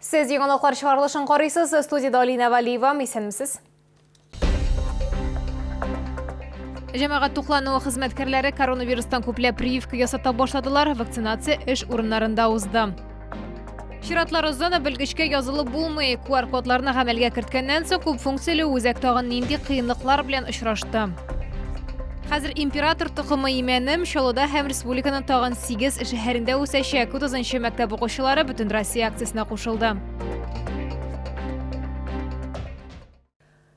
Сез яңалыклар чыгарылышын карыйсыз. Студиядә Алина Валиева. Исәнмесез. Җәмәгать туклануы хезмәткәрләре коронавирустан күпләп прививка ясата башладылар. Вакцинация эш урыннарында узды. Чиратлар озын, белгечкә язылып булмый. QR-кодларны гамәлгә керткәннән соң күп функцияле үзәк тагын нинди кыенлыклар белән очрашты? Хәзер император токымы имәнем Чаллыда һәм республиканың тагын 8 шәһәрендә үсәчәк. 30 мәктәп укучылары Бөтенроссия акциясенә кушылды.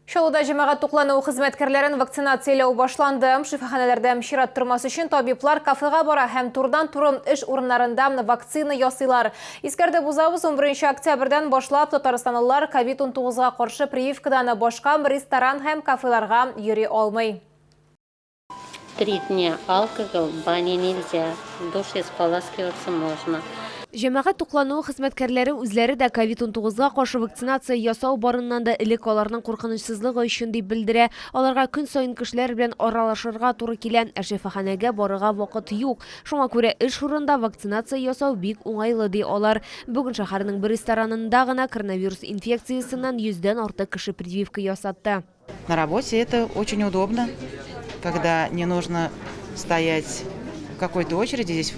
Чаллыда җәмәгать туклануы хезмәткәрләрен вакцинацияләү башланды. Шифаханәләрдә чират тормас өчен табиблар кафега бара һәм турыдан-туры эш урыннарында вакцина ясыйлар. Искәртеп узабыз, 11 октябрьдән башлап татарстанлылар ковид-19 га каршы прививкадан башка ресторан һәм кафеларга йөри алмый. Три дня алкоголь, в бане нельзя, в душе споласкиваться можно. Җәмәгать туклануы хезмәткәрләре үзләре дә ковид-19 га каршы вакцинация ясау барыннан да элек аларның куркынычсызлыгы өчен дип белдерә. Аларга көн саен кешеләр белән аралашырга туры килә, ә шифаханәгә барырга вакыт юк. Шуңа күрә эш урынында вакцинация ясау бик уңайлы, ди алар. Бүген шәһәрнең бер ресторанында гына коронавирус инфекциясеннән йөздән артык кеше прививка ясатты. На работе это очень удобно, когда не нужно стоять в какой-то очереди, здесь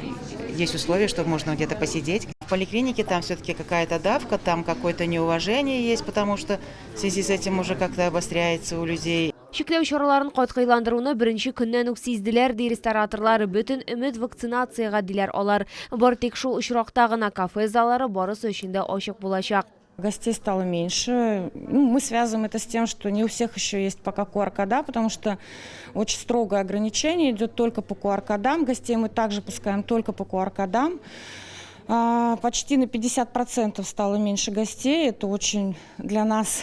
есть условия, чтобы можно где-то посидеть. В поликлинике там все-таки какая-то давка, там какое-то неуважение есть, потому что в связи с этим уже как-то обостряется у людей. Чикләү чараларын катгыйландыруны беренче көннән үк сизделәр, ди рестораторлар. Бөтен өмет вакцинациягә, диләр алар. Бары тик шул очракта гына кафе заллары барысы өчен дә ачык булачак. Гостей стало меньше. Ну, мы связываем это с тем, что не у всех еще есть пока QR-кода, потому что очень строгое ограничение идет только по QR-кодам. Гостей мы также пускаем только по QR-кодам. Почти на 50% стало меньше гостей. Это очень для нас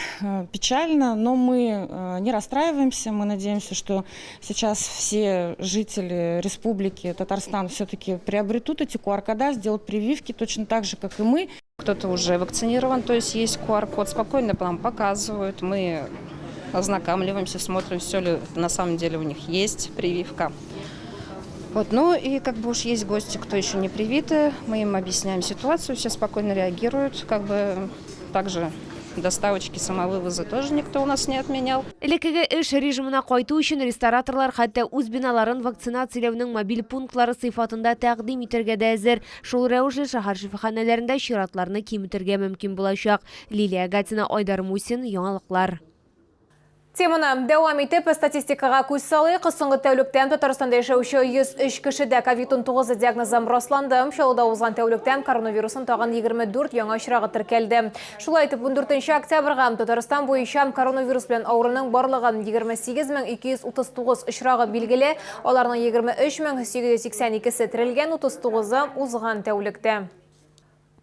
печально, но мы не расстраиваемся. Мы надеемся, что сейчас все жители Республики Татарстан все-таки приобретут эти QR-кода, сделают прививки точно так же, как и мы. Кто-то уже вакцинирован, то есть есть QR-код, спокойно нам показывают, мы ознакомливаемся, смотрим, все ли на самом деле у них есть прививка. Вот, ну и как бы уж есть гости, кто еще не привиты, мы им объясняем ситуацию, все спокойно реагируют, как бы также доставочки, самовывозы тоже никто у нас не отменял. Элеккеге эш режимына кайту өчен рестораторлар хәтта үз биналарын вакцинацияләүнең мобиль пунктлары сыйфатында тәкъдим итәргә дә әзер. Шул рәвешле шәһәр шифаханәләрендә чиратларны киметергә мөмкин булачак. Лилия Гатина, Айдар Мусин, Яңалыклар. Теманы дәвам итеп, статистикага күз салыйк. Соңгы тәүлектән Татарстанда яшәүче 103 кешедә ковид-19 диагнозы расланды. Чаллыда узган тәүлектән коронавирусның тагын 24 яңа очрагы теркәлде. Шулай итеп, 14 октябрьгә Татарстан буенча коронавирус белән авыруның барлыгы 28239 очрагы билгеле. Аларның 23882-се терелгән, 39-ы узган тәүлектә.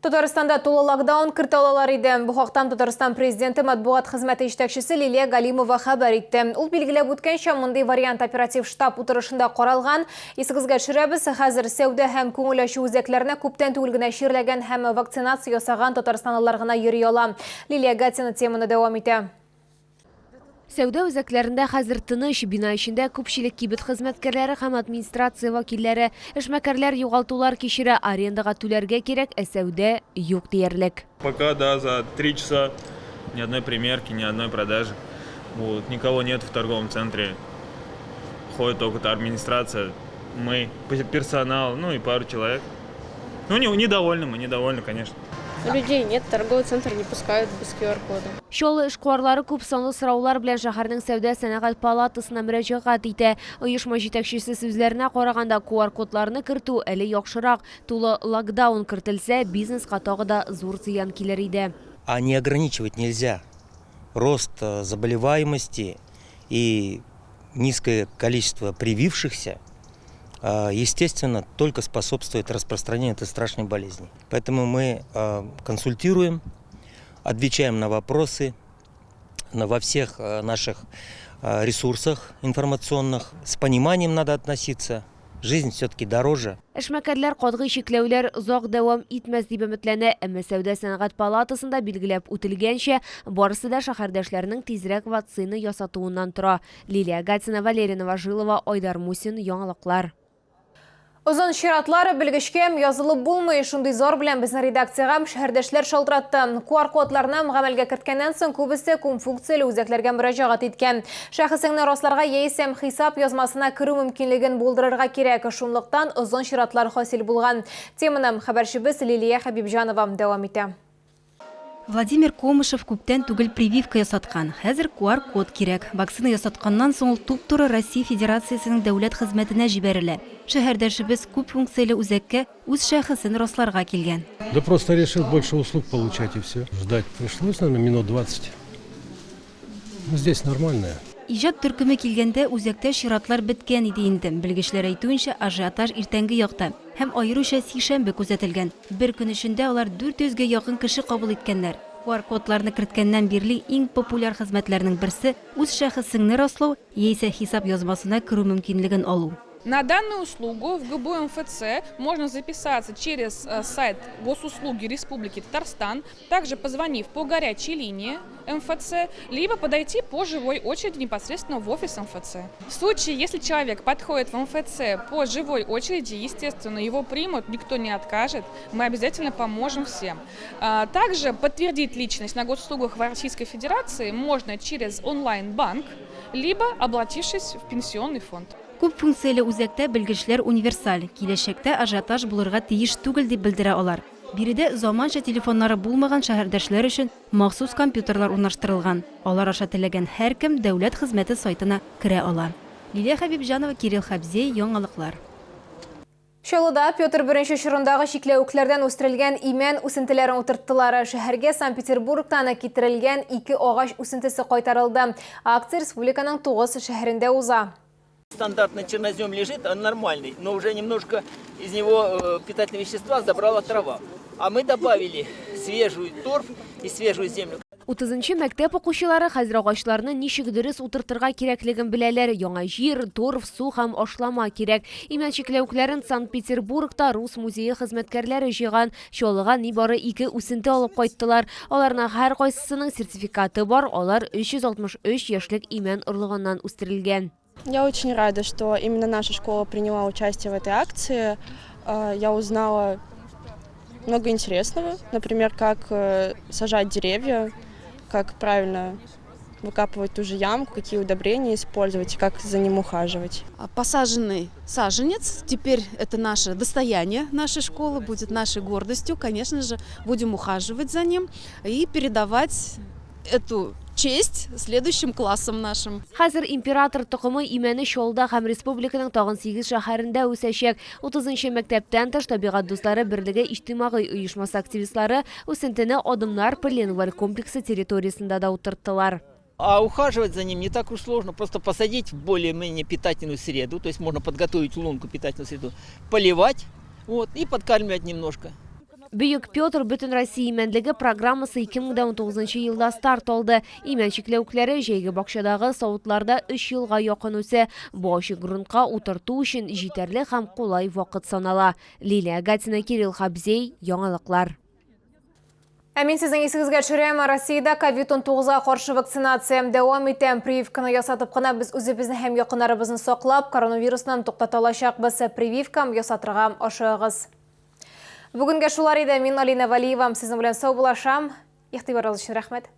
Татарстанда тулы локдаун кертә алалар иде. Бу хактан Татарстан президенты матбугат хезмәте җитәкчесе Лилия Галимова хәбәр итте. Ул билгеләп үткәнчә, мондый вариант оператив штаб утырышында каралган. Исегезгә төшерәбез, хәзер сәүдә һәм күңел ачу үзәкләренә күптән түгел генә чирләгән һәм вакцинация ясаган татарстанлылар гына йөри ала. Лилия Гатина теманы дәвам итә. Сәүдә үзәкләрендә хәзер тыныч, бина эчендә күпчелек кибет хезмәткәрләре һәм администрация вәкилләре. Эшмәкәрләр югалтулар кичерә, арендага түләргә кирәк, ә сәүдә юк диярлек. Пока да, за три часа ни одной примерки, ни одной продажи. Вот, никого нет в торговом центре. Ходит только администрация, мы, персонал, ну и пару человек. Ну, не, недовольны мы, недовольны, конечно. Людей нет, торговый центр не пускают без QR-кода. Чаллы эшкуарлары күп санлы сораулар белән шәһәрнең сәүдә-сәнәгать палатасына мөрәҗәгать итә. Оешма җитәкчесе сүзләренә караганда, QR-кодларны кертү әле яхшырак. Тулы локдаун кертелсә, бизнеска тагы да зур зыян килер иде. А не ограничивать нельзя. Рост э, заболеваемости и низкое количество привившихся – а, естественно, только способствует распространению этой страшной болезни. Поэтому мы а, консультируем, отвечаем на вопросы во всех а, наших ресурсах информационных. С пониманием надо относиться. Жизнь все-таки дороже. Эшмәкәрләр катгый чикләүләр озак дәвам итмәс дип өметләнә, әмма сәүдә-сәнәгать палатасында билгеләп үтелгәнчә, барысы да шәһәрдәшләрнең тизрәк вакцина ясатуыннан тора. Лилия Гатина, Валерия Новожилова, Айдар Мусин, Яңалыклар. Озын чиратлар, белгечкә язылып булмый, шундый зар белән безнең редакциягә шәһәрдәшләр шалтыратты. QR-кодларны гамәлгә керткәннән соң күбесе күпфункцияле үзәкләргә мөрәҗәгать иткән. Шәхесеңне расларга яисә хисап язмасына керү мөмкинлеген булдырырга кирәк. Шунлыктан озын чиратлар хасил булган. Теманы хәбәрчебез Лилия Хәбибҗанова дәвам итә. Владимир Комышев күптән түгел прививка ясаткан. Хәзер QR-код кирәк. Вакцина ясатканнан соң ул туп-туры Россия Федерациясенең дәүләт хезмәтенә җибәрелә. Шәһәрдәшебез күп функцияле үзәккә үз шәхесен расларга килгән. Да просто решил больше услуг получать и все. Ждать пришлось, наверное, минут 20. Ну, здесь нормальная. Иҗат төркеме килгәндә үзәктә чиратлар беткән иде инде. Белгечләр әйтүенчә, ажиотаж иртәнге якта һәм аеруча сишәмбе күзәтелгән. Бер көн эчендә алар 400 гә якын кеше кабул иткәннәр. QR-кодларны керткәннән бирле иң популяр хезмәтләрнең берсе, үз шәхесеңне раслау яисә хисап язмасына керү мөмкинлеген алу. На данную услугу в ГБУ МФЦ можно записаться через э, сайт Госуслуги Республики Татарстан, также позвонив по горячей линии МФЦ, либо подойти по живой очереди непосредственно в офис МФЦ. В случае, если человек подходит в МФЦ по живой очереди, естественно, его примут, никто не откажет, мы обязательно поможем всем. Также подтвердить личность на госуслугах в Российской Федерации можно через онлайн-банк, либо обратившись в пенсионный фонд. Күп функцияле үзәктә белгечләр универсаль, киләчәктә ажиотаж булырга тиеш түгел дип белдерә алар. Биредә заманча телефоннары булмаган шәһәрдәшләр өчен махсус компьютерлар урнаштырылган. Алар аша теләгән һәркем дәүләт хезмәте сайтына керә ала. Лилия Хәбибҗанова, Кирилл Хәбзей, Яңалыклар. Чаллыда Петр I чорындагы чикләвекләрдән үстерелгән имән үсентеләрен утырттылар. Шәһәргә Санкт-Петербургтан китерелгән ике агач үсентесе кайтарылды. Акция республиканың тугыз шәһәрендә уза. Стандартный чернозем лежит, он нормальный, но уже немножко из него э, питательные вещества забрала трава. А мы добавили свежую торф и свежую землю. Утызынчы мәктәп укучылары хәзер агачларны ничек дөрес утыртырга кирәклеген беләләр. Яңа җир, торф, су һәм ашлама кирәк. Имән чикләвекләрен Санкт-Петербургта Рус музее хезмәткәрләре җыйган. Чаллыга нибары ике үсенте алып кайттылар. Аларның һәркайсысының сертификаты бар, алар 363 яшьлек имән орлыгыннан үстерелгән. Я очень рада, что именно наша школа приняла участие в этой акции. Я узнала много интересного, например, как э, сажать деревья, как правильно выкапывать ту же ямку, какие удобрения использовать и как за ним ухаживать. Посаженный саженец, теперь это наше достояние нашей школы, будет нашей гордостью. Конечно же, будем ухаживать за ним и передавать эту честь следующим классам нашим. Хәзер император токымы имәне Чаллыда һәм республиканың тагын сигез шәһәрендә үсәчәк. Утызынчы мәктәптән тыш Табигать дуслары берлеге иҗтимагый оешмасы активистлары үсентене Адымнар полингваль комплексы территориясендә дә утырттылар. А ухаживать за ним не так уж сложно. Просто посадить в более-менее питательную среду, то есть можно подготовить лунку, питательную среду, поливать вот, и подкармливать немножко. Бөек Петр Бөтенроссия имәнлеге программасы 2019 елда старт алды. Имән чикләвекләре җәйге бакчадагы савытларда өч елга якын үсә. Бу ачык грунтка утырту өчен җитәрлек һәм кулай вакыт санала. Лилия Гатина, Кирилл Хабзей, Яңалыклар. Ә мин сезнең исегезгә төшерәм, Россиядә ковид-19-га каршы вакцинация дәвам итә. Прививканы ясатып кына без үзебезне һәм якыннарыбызны саклап, коронавирусны туктата алачакбыз. Прививка ясатырга ашыгыгыз. Бүгенгә шулар иде. Мин Алина Валиева сезнең белән саубуллашам. Игътибарыгыз өчен рәхмәт.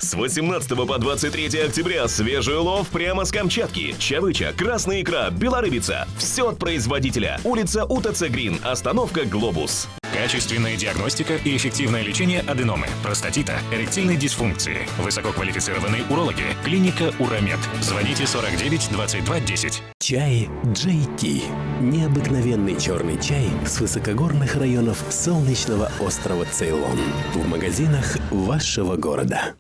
С 18 по 23 октября свежий улов прямо с Камчатки. Чавыча, красная икра, белорыбица. Все от производителя. Улица УТЦ Грин. Остановка «Глобус». Качественная диагностика и эффективное лечение аденомы, простатита, эректильной дисфункции. Высококвалифицированные урологи. Клиника «Уромед». Звоните 49 22 10. Чай JT. Необыкновенный черный чай с высокогорных районов солнечного острова Цейлон. В магазинах вашего города.